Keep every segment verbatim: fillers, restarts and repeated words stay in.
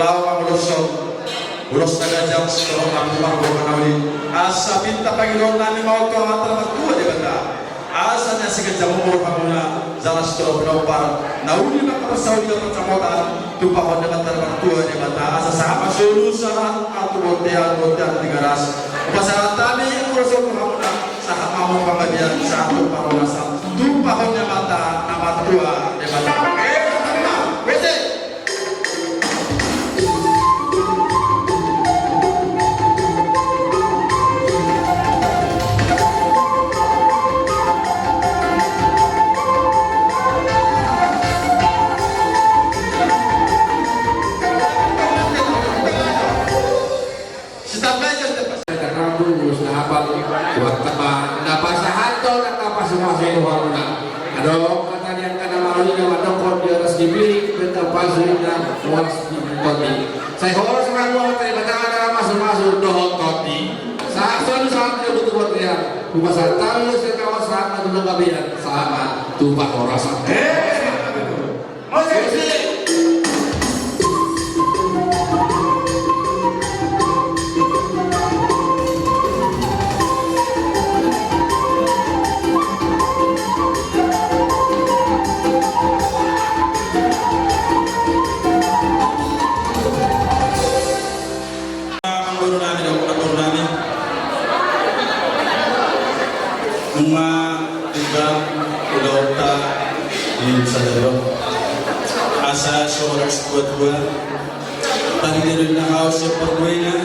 Laho mangoloshon ulos na ganjang sitorop rambu marga na uli, asa pinta pangidoan nami ma on tu Amanta na martua Debata, asa na siganjang umur hamuna jala sitorop pinompar na uli mangkaparsaulihon pansamotan, tupahon ni Amanta na martua Debata, asa sahat ma solu sahat ma tu bontean, bontean Tigaras. Hupasahat hami ulos on tu hamuna, sahat ma hamu panggabean, sahat tu parhorasan, tupahon ni Amanta na martua Debata. Eh, hami ma, bete. Sitambai, sitambai. Rambu ulos na hapal, buat tama na pasahathon, na pasupasu tu hamuna. Adong hata ni angka na malo i na mandok, di oras ni pirik, pinta pasu inna, horas di tondi. Sai horas ma hamu, Amanta Debata na mamasu-masu dohot tondi. Sahat solu sahat ma tu bontean. Hupasahat hami ulos na ganjang, sahat ma tu panggabean, sahat ma tu parhorasan. Eh, Amangboru nami dohot amangboru nami. Nunga tinggal ulaonta di sadari on. Asa songon na situa-tua, tarida do ninna hau sian parbuena,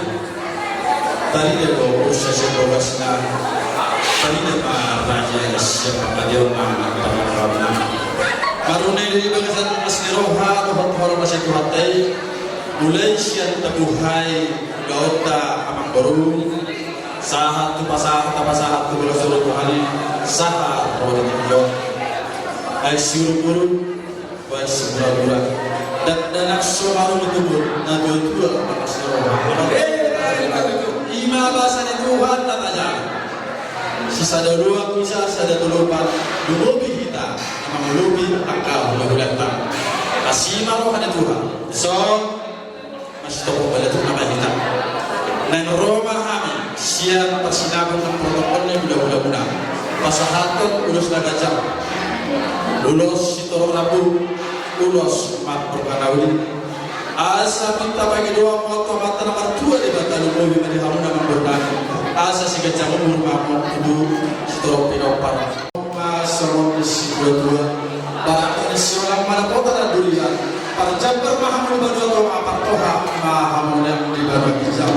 tarida do ulos sian bogasna, tarida ma raja sian pangadion na parlangkapna. Marhite do i bagasan las ni roha dohot hormat ni Tuhanta i. Mulai sian tabuhai ulaonta amangboru, sahat tu pasahat, tapasahat tu bagas suru tu hali, sahat ro di tingki on. Ai siuruk-uruk, ai simura-mura, dakdanak so marumut-umut, na tua-tua ma las ni roha. Ima basa ni Tuhan na tajalo. Sisada uluan, sisada tolopan, lumobi hita na mangolopi angka hula-hulanta. Asi ma roha ni Tuhan. Dison, masitopot baletuk nama hita. Naeng ro ma hami sian parsinabung nang protokol ni hula-hulamuna, pasahathon ulos na ganjang, ulos sitorop rambu, ulos marga na uli. Asa pinta pangidoan ma on tu Amanta na martua Debata, lumobi ma di hamuna amangboru nami, asa siganjang umur ma on tu sitorop pinompar. Ma songon ni situa-tua, barang ni siolang ma dapotan andurian, parjambar ma hamu di banua tonga, partoha ma hamu nang di banua ginjang.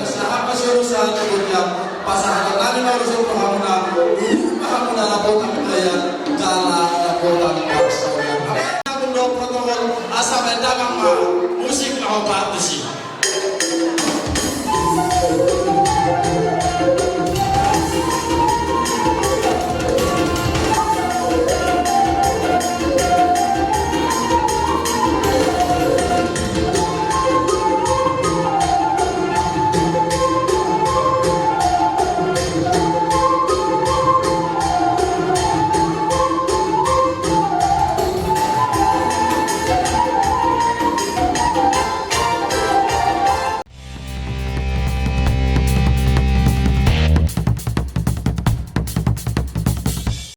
Sahat ma solu sahat tu bontean, pasahaton nami ma ulos on tu hamuna, luhut ma hamu na dapotan baian, jala dapotan parsaulian. Amen. Hamu do protokol, asa baen damang ma musik na hombar tusi.